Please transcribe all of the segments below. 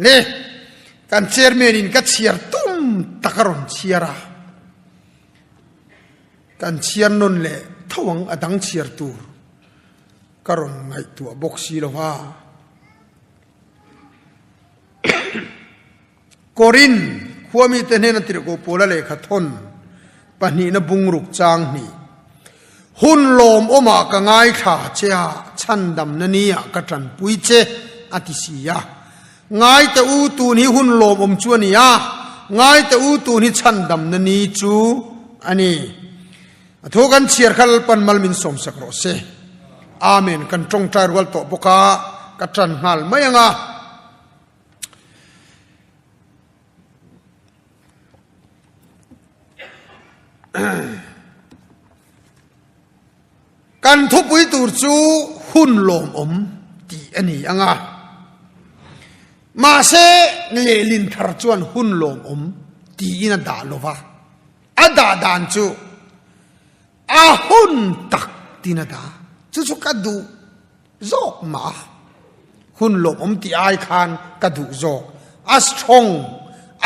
Le kan chairman in ka chhiar tum tak a rawn chhiar a, kan chhiar nawn leh tho ang a dang chhiar tur ka rawn ngaihtuah bawk si lo va. Korin khuamite hnena tirhkoh Paula lehkha thawn pahnihna bungruk chang hnih, Hun lawmawmah ka ngaithla che a, chhandamna niah ka tanpui che, a ti si a. Ngaite u, tun hi hun lawmawm chu a ni a, ngaite u, tun hi chhandamna ni chu a ni. A thu kan chhiar kha Lalpan mal min sawmsak rawh se. Amen. Kan tawngtai rual tawh bawk a, ka tan nghal mai ang a. Kan thupui tur chu hun lawmawm tih a ni ang a, mahse lehlin thar chuan hun lawmawm tiin a dah lo va, a dah dan chu a hun tak tiin a dah. Chu chu ka duh Zawk mah a, hun lawmawm tih ai khan ka duh zawk, a strong,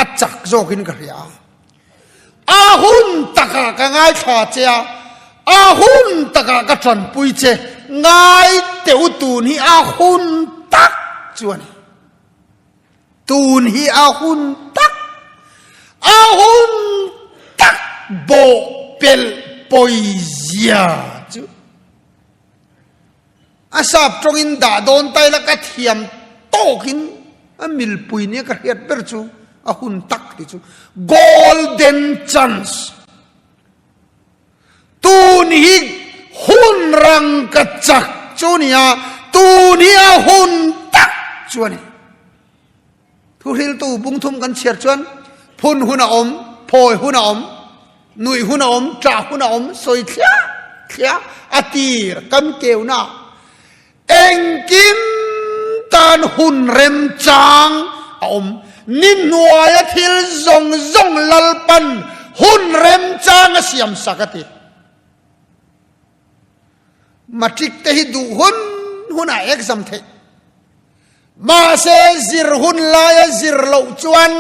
a chak zawkin ka hria a. A hun takah ka ngaithla che a, a hun takah ka tanpui che, ngai teu tun hi a hun tak chu a ni. Tun hi a hun tak, a hun tak bawh pelh pawizia chu. A sap tawngin dah dawn ta ila ka thiam tawkin a milpui nia ka hriat ber chu a hun tak ti chu golden chance. Tun hi hun rang ka chak chu nia, tun hi a hun tak chu a ni. Thuhriltu bungthum kan chhiar chuan phun hun a awm, phawi hun a awm, nuih hun a awm, ṭah hun a awm, sawi thliah thliah a tir kan keuna engkim tan hun remchang a awm. Ni hnuaia thil zawng zawng Lalpan hun remchang a siam sak a ti. Matric te hi duh hun hunah exam theih. Mahse zir hun laia zir loh chuan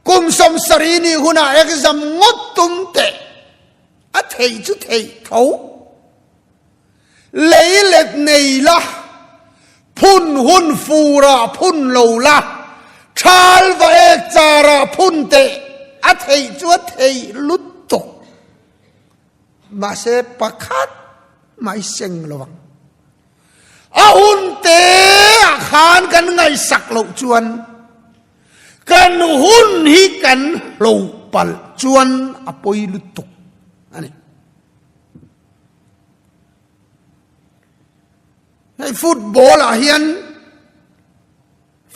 kum 70 nih hunah exam ngawt tum teh a theih chu theih tho. Lei let nei la, phun hun furah phun lo la, thal va ek charah phun teh a theih chu a theih lutuk. Mahse pakhat mai seng lo ang. A hun te ah khan kan ngaihsak loh chuan kan hun hi kan hlo palh chuan a pawi lutuk a ni. Hei football ah hian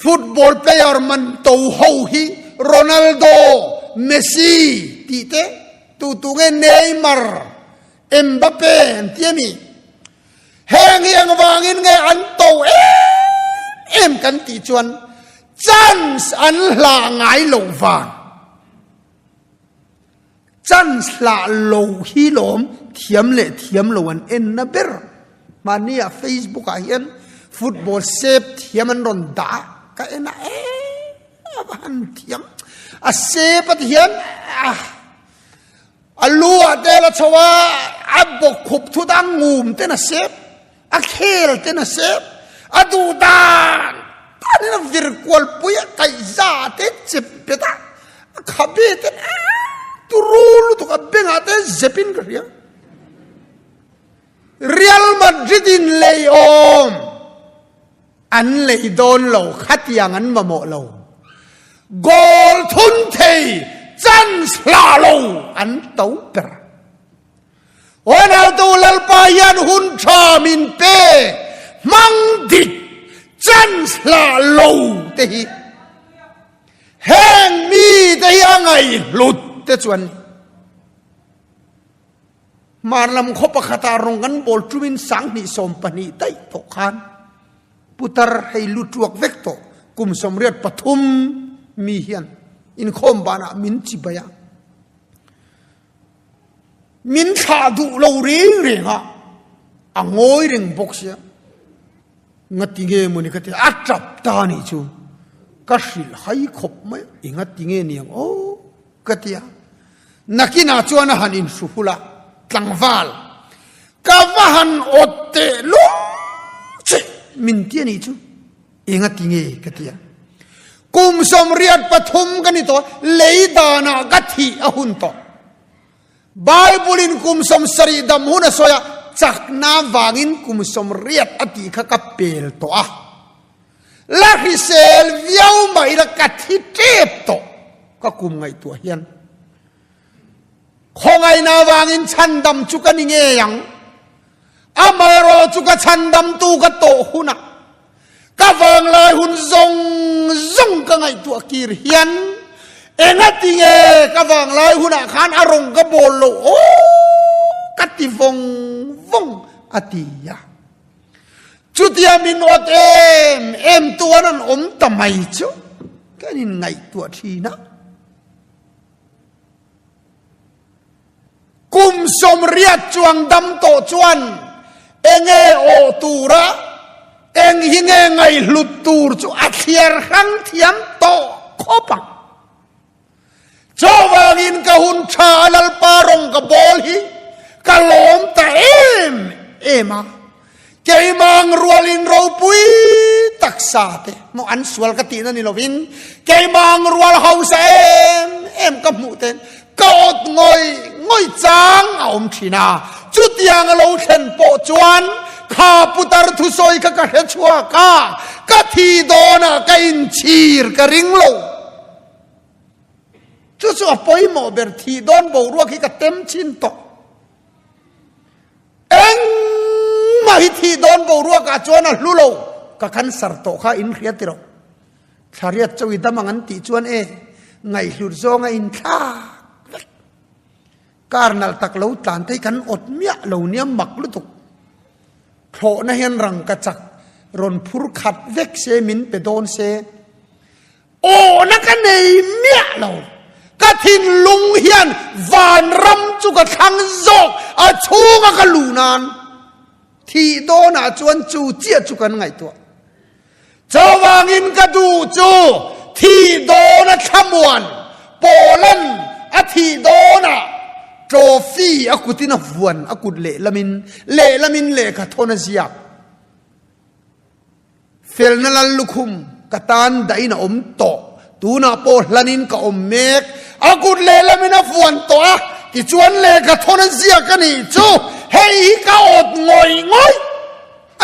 football player man to ho hi Ronaldo, Messi tih te tu tu nge Neymar, Mbappe an ti a mi. Heng hi engvangin nge an to em em kan tih chuan chance an hlah ngai lo vang. Chance hlah lo hi lawm thiam leh thiam lo an en na ber. Mahni ah Facebook ah hian football save thiam an rawn dah a, ka en a e a va han thiam. A save a ti hian ah. A lu ah te la chho a, a bawk khup thut a ngum ten a sep, a khel ten a sep, a duh dan dan in a vir kual pui a, kaihza te chep bet a, a khabe ten a turu lutuk a bengah te zep in ka hria. Real Madrid in lei awm an lei dawn lo, khatiang an mamawh lo. Goal thun thei chance hlah lo an to ber. Ronaldo Lalpa hian hun tha min pe hmang dik chance hlah lo te hi heng mi te hi a ngaihhlut te chuan Hmar lam khaw pakhatah rawng kan bawl tumin 2012 daih tawh khan putar hei lu tuak vek tawh kum 83 mi hian inkhawm banah min chibai a, min thlah duh lo reng reng a, a ngawi reng bawk sia. Ngati nge mawni ka ti a, a tap ta nih chu. Ka hrilh hai khawp mai a, enga ti nge niang aw ka ti a. Nakinah chuan a han inhru hul a, tlangval, ka va han awt teh lum che min ti a nih chu, enga ti nge ka ti a. Kum 83 ka ni tawh a, lei danah ka thih a hun tawh. Bible-in kum 70 dam hun a sawi a, chakna vangin kum 80 a tih kha ka pel tawh a. La hrisel viau mah ila ka thi tep tawh ka kum ngaihtuah hian. Khawngaihna vangin chhandam chu ka ni ngei ang. Amaherawh chu ka chhandamtu ka tawh hunah ka vanglai hun zawng zawng ka ngaihtuah kir hian engati nge ka vanglai hunah khan a rawng ka bawl lo aw ka ti vawng vawng a ti a. Chutia min awt em em tuan an awm ta mai chu kan inngaihtuah thin a. Kum 80 chuang dam tawh chuan enge awh tura eng hi nge ngaihhlut tur chu a thliar hrang thiam tawh khawp ang. Chuvangin ka hun tha a Lalpa rawng ka bawl hi ka lawm ta em em a. Keimang rualin ropui taksa te maw an sual ka tihna ni lovin keimang rual hausa em em ka hmuh ten ka awt ngawih ngawih chang a awm thin a. Chutiang a lo thlen pawh chuan kha putar thusawi kha ka hre chhuak a, ka thi dawnah ka inchhir ka ring lo. Chu chu a pawimawh ber thih dawn boruak hi ka tem chin tawh. Engmah hi thih dawn boruakah chuan a hlu lo. Ka cancer tawh kha in hria tiro. Thlariat chauh i dam ang an tih chuan e ngaihhlut zawnga inthlak vek. Car nalh tak lo tlan te hi kan awt miah lo nia mak lutuk. Thlawhna hian rangka chak rawn phur khat vek se min pe dawn se. Awhna ka nei miah lo. Ka thinlung hian vanram chu ka thlang zawk, a chhunga ka luh nan. Thih dawnah chuan chu chiah chu kan ngaihtuah. Chuvangin ka duh chu thih dawna thlamuan Poland a thih dawnah trophy a kutin a vuan, a kut lehlamin, lehlamin lehkha thawn a ziak. Felna lal lukhum ka tan dahin a awm tawh, tunah pawh hlanin ka awm mek. A kut lehlamin a vuan tawh a, tichuan lehkha thawn a ziak a nih chu, hei hi ka awt ngawih ngawih.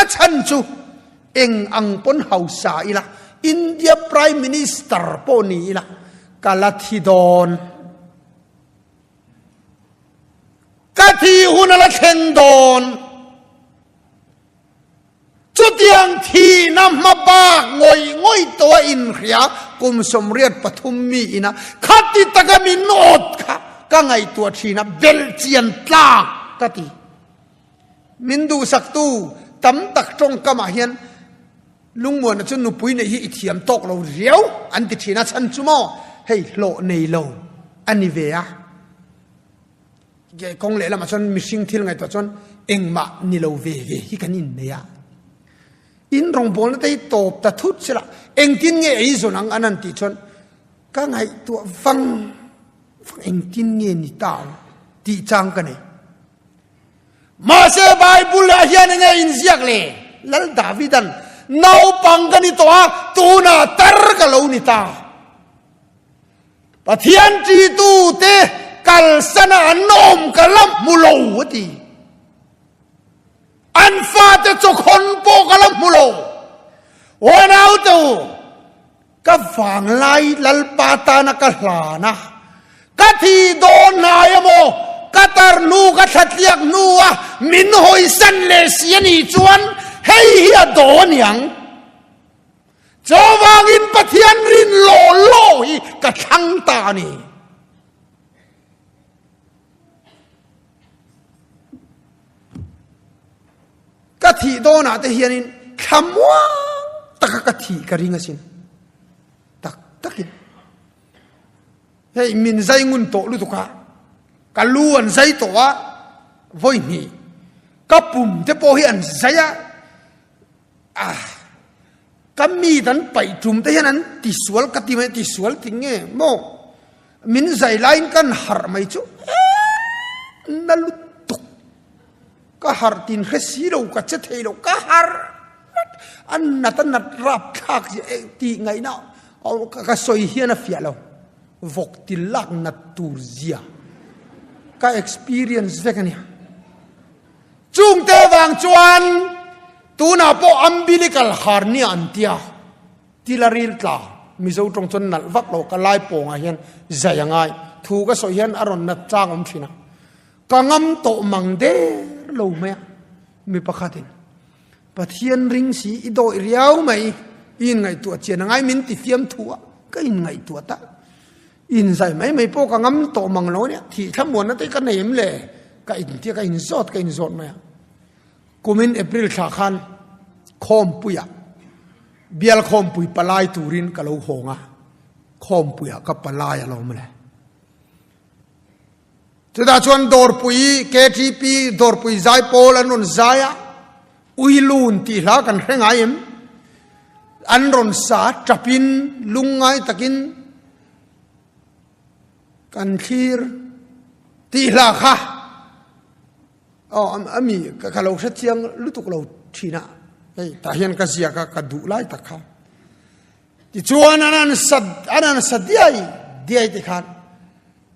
A chhan chu eng ang pawn hausa ila, India Prime Minister pawh ni ila, ka la thi dawn. Ka thi hun a la thleng dawn. Chutiang thihna hma bak ngawih ngawih tawh a inhria kum 83 mi ina khati taka min awt kha ka ngaihtuah thin a, belhchian tlak ka ti. Min duhsaktu tam tak tawngkamah hian Lungmuana chu nupui neih hi i thiam tawk lo riau an ti thin a, chhan chu maw hei hlawh nei lo a ni ve a. Kawng lehlamah chuan mihring thil ngaihtuah chuan engmah ni lo ve ve hi kan innei a. In rawngbawlna te hi tawp ta thut sela engtin nge ei zawn ang an han tih chuan ka ngaihtuah vang vang engtin nge ni ta ang tih chang ka nei. Mahse Bible ah hian enge inziak le? Lal Davidan naupang ka ni tawh a, tunah tar ka lo ni ta. Pathian ṭitute kalsana an awm ka la hmu lo a ti. An fate chawkhawn pawh ka la hmu lo. Uanaute u, ka vanglai Lalpa tana ka hlan a, ka thi dawn hnai emaw, ka tar hnu ka thlatliak hnua min hawisan leh si a nih chuan hei hi a daw a niang. Chuvangin Pathian rin law law hi ka thlang ta a ni. Ka thih dawnah te hianin thlamuang taka ka thih ka ring asin. Tak takin. Hei min zai ngun tawh lutuk a, ka lu an zai tawh a, vawi hnih ka pum te pawh hi an zai a. Ah. Ka mi dan paih tum te hian an tisual ka ti mai, tisual ti nge maw? Min zai laiin kan harh mai chu na lutuk. Ka harh tin hre si lo, ka che thei lo, ka harh a nat a nat rap thlak zia eh tih ngaihna ka sawi hian a fiah lo. Vawk til lak nat tur zia ka experience vek a nia. Chungte vang chuan tunah pawh umbilical hernia an tia, tila ril tla, Mizo tawng chuan nalh vak lo ka lai pawngah hian zai a ngai. Thu ka sawi hian a rawn nat chang awm thin a, ka ngam tawh mang der lo mai a, mi pakhatin Pathian ring si i dawih riau mai, i inngaihtuah chian a ngai min ti fiam thu a, ka inngaihtuah ta. Inzai mai mai pawh ka ngam tawh mang lo ania, thih thlamuanna te ka nei em le? Ka intia ka inzawt ka inzawt mai a. Kumin April thla khan Khawmpuiah bial khawmpui palai turin ka lo hawng a, Khawmpuiah ka palai alawm le. Chutah chuan Dawrpui KTP Dawrpui Zaipawl an rawn zai a, Uilun tih hla kan hre ngai em? An rawn sa tapin lungngai takin kan thlir tih hla kha aw ami ka lo hre chiang lutuk lo thin a, hei tah hian ka ziak a ka duh lai tak kha. Tichuan an an sa an an sa diai diai te khan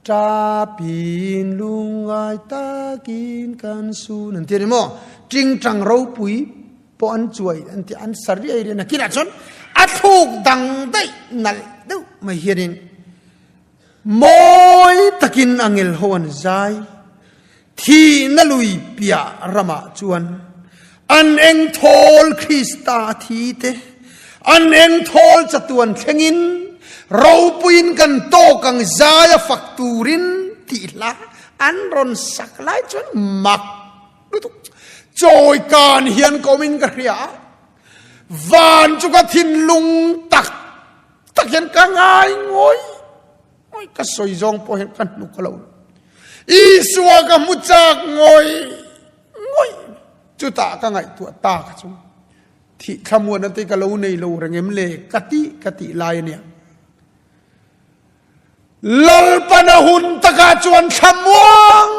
Tapin lungngai takin kan sun an ti a ni maw? Tingtang ropui pawh an chuai an ti an sa riai riai a kinah chuan a thluk dang daih nalh deuh mai hianin mawi takin a ngel ho an zai thihna lui piah ramah chuan an eng thawl Krista a thi te an eng thawl chatuan thlengin ropuiin kan tawk ang zai a fak turin tih hla an rawn sak lai chuan mak lutuk chawi kan hian ka awmin ka hria a van chu ka thinlung tak tak hian ka ngai ngawi ngawi ka sawi zawng pawh hian ka hnuk lo Isua ka hmu chak ngawi ngawi chutah ka ngaihtuah ta kha chu thih thlamuan ate ka lo nei lo reng em le ka ti ka tih lai ania Lalpana hun takah chuan thlamuang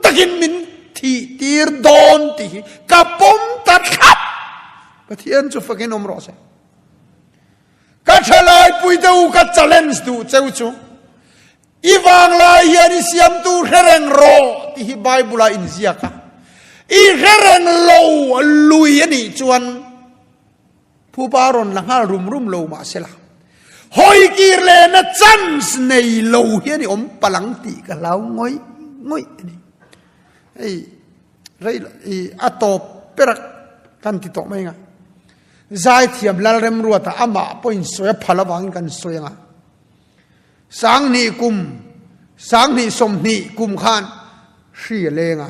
takin min thih tir dawn tih hi ka pawm ta thlap Pathian chu fakin awm rawh se Ka thalaipui te u ka challenge duh cheu chu i vanglai hian i siamtu hre reng rawh tih hi Bible ah inziak a. I hre reng lo lui a nih chuan phupa rawn la nghal rum rum lo mah sela hawi kir lehna chance nei lo hian i awm palang tih ka hlau ngawih ngawih a ni. Hei rei i a tawp ber a kan ti tawh mai ang a. Zaithiam Lalremruata amah pawhin sawi a phal avangin kan sawi ang a. Sanghnih kum, sanghnih 20 kum khan hri a leng a.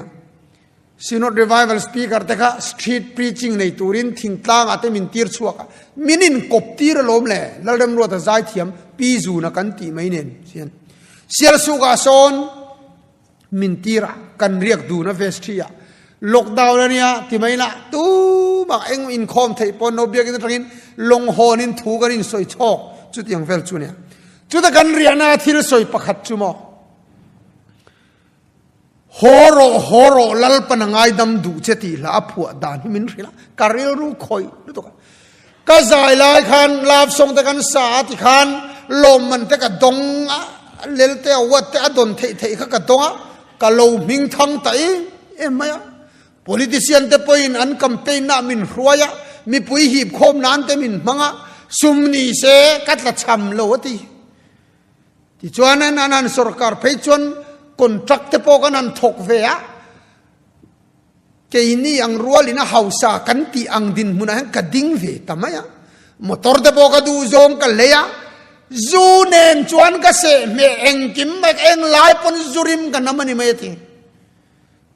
Synod Revival Speaker te kha street preaching nei turin thingtlangah te min tir chhuak a. Min inkawp tir alawm le, Lalremruata zaithiam Pi Zuna kan tih mai nen hian. Sialsukah sawn Min tir a, kan riak dun a vestry ah lockdown a nia ti mai la tumah eng inkhawm theih pawn no biakin atangin lawng hawn in thu kan insawi chhawk chutiang vel chu nia. Chuta kan riahna a thil sawi pakhat chu maw haw rawh haw rawh Lalpan a ngaidam duh che tih hla a phuah dan hi min hrilh a, ka rilru khawih lutuk a. Ka zai lai khan love song te kan sa a ti khan lawmman te ka dawng a, lel te award te a dawn theih theih kha ka dawng a, ka lo hming thang ta em em mai a. Politician te pawhin an campaign na min hruai a, mipui hip khawm nan te min hmang a, sum ni se ka tla cham lo a ti. Tichuan an an sorkar phei chuan contract te pawh kan han thawk ve a, Keini ang rualin a hausa kan tih ang dinhmunah hian ka ding ve ta mai a. Motor te pawh ka duh zawng ka lei a, zu nen chuan ka seh hmeh engkim mai, eng lai pawn zu rim ka nam a ni mai a ti.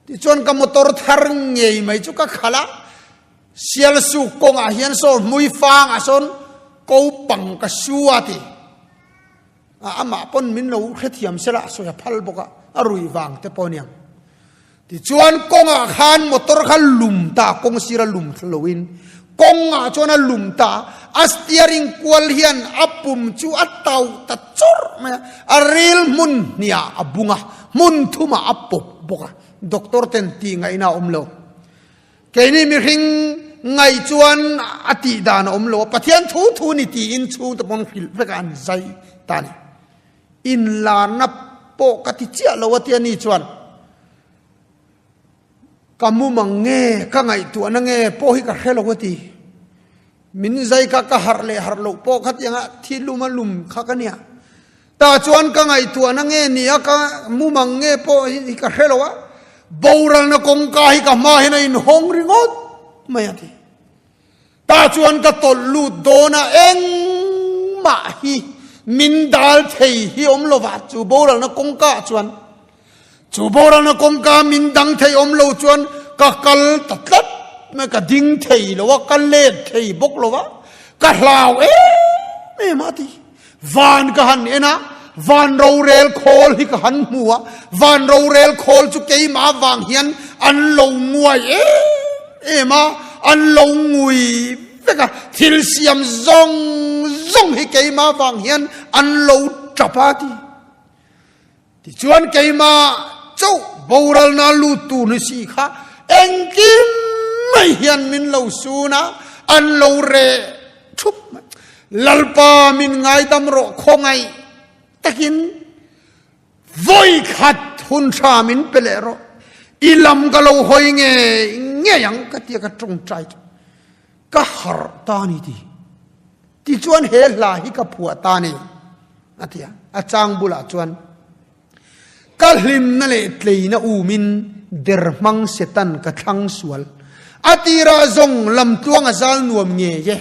Tichuan ka motor thar ngei mai chu ka khalh a, Sialsuk kawngah hian saw hmui fangah sawn ko pang ka su a ti. A amah pawn min lo hrethiam sela a sawi a phal bawk a, a rui vang te pawh a niang. Tichuan kawngah khan motor kha lum ta, kawng sira lum thla loin. Kawngah chuan a lum ta a, a steering kual hian a pum chu a tauh ta chawrh mai a, a ril hmun hniah a bung a, hmun thumah a pawp bawk a, doctor ten tih ngaihna a awm lo. Keini mihring ngaih chuan a tih dan a awm lo a, Pathian thu thu ni tiin chhungte pawn hrilh vek a an zai ta a ni. Inlarna pawh ka ti chiah lo a tia ni chuan Ka mumang nge, ka ngaihtuahna nge pawh hi ka hre lo a ti. Min zai kha ka harh leh harh loh pawh khatianga thi lum a lum kha ka nia. Tah chuan ka ngaihtuahna nge ni a, ka mumang nge pawh hi ka hre lo a. Boralna kawngka hi ka hma hian a inhawng ringawt mai a ti. Tah chuan ka tawlh lut dawn a, engmah hi min dal thei hi awm lo va, chu boralna kawngka ah chuan, chu boralna kawngka min dang thei awm lo chuan ka kal ta tlat mai, ka ding thei lo a, ka let thei bawk lo va, ka hlau em em a ti. Van ka han en a, van rorel khawl hi ka han hmu a, van rorel khawl chu keimah vang hian an lo nguai em em a, an lo ngui vek a, thil siam zawng zawng hi keimah vang hian an lo tap a ti. Tichuan keimah chauh boralna lut tur ni si kha engkim mai hian min lo sun a, an lo reh thup mai. Lalpa min ngaidam rawh khawngaih takin vawi khat hun tha min pe leh rawh, i lam ka lo hawi ngei ngei ang ka tia ka tawngtai chu ka harh ta ni ti. Tichuan he hla hi ka phuah ta ni a ti a, a chang bulah chuan ka hlimna leh tleina umin der hmang Setan ka thlang sual a tirah zawng lamtluang a zal nuam ngei e,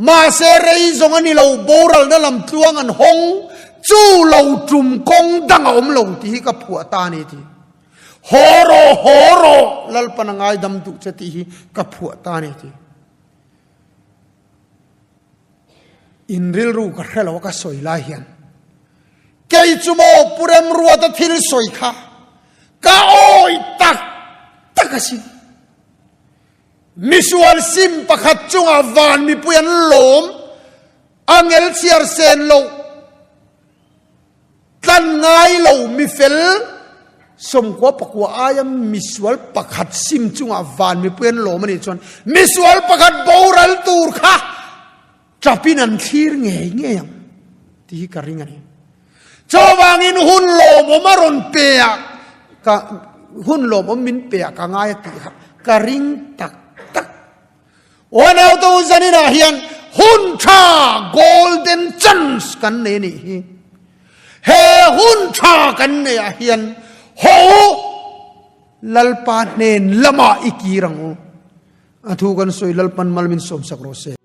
mahse rei zawng a ni lo boralna lamtluang an hawng chu lo tum kawng dang a awm lo tih hi ka phuah ta ni ti. Haw rawh, haw rawh, Lalpan a ngaidam duh che tih hi ka phuah ta ni ti. In rilru ka hre lo a ka sawi lai hian kei chu maw Pu Remruata thil sawi kha ka awi tak tak asin. Misual sim pakhat chungah van mipui an lawm a ngel chhiar sen loh. Tlan ngai lo mifel 90 pakua aia misual pakhat sim chungah van mipui an lawm a nih chuan misual pakhat boral tur kha tapin an thlir ngei ngei ang tih hi ka ring a ni. Chuvangin hun lawmawm a rawn pe a ka hun lawmawm min pe a ka ngai a tih kha ka ring tak tak. Uanautu zaninah hian hun tha golden chance kan nei a nih hi. He hun tha kan neihah hian haw u, Lalpa hnen lamah i kir ang u. A thu kan sawi Lalpan mal min sawmsak rawh se.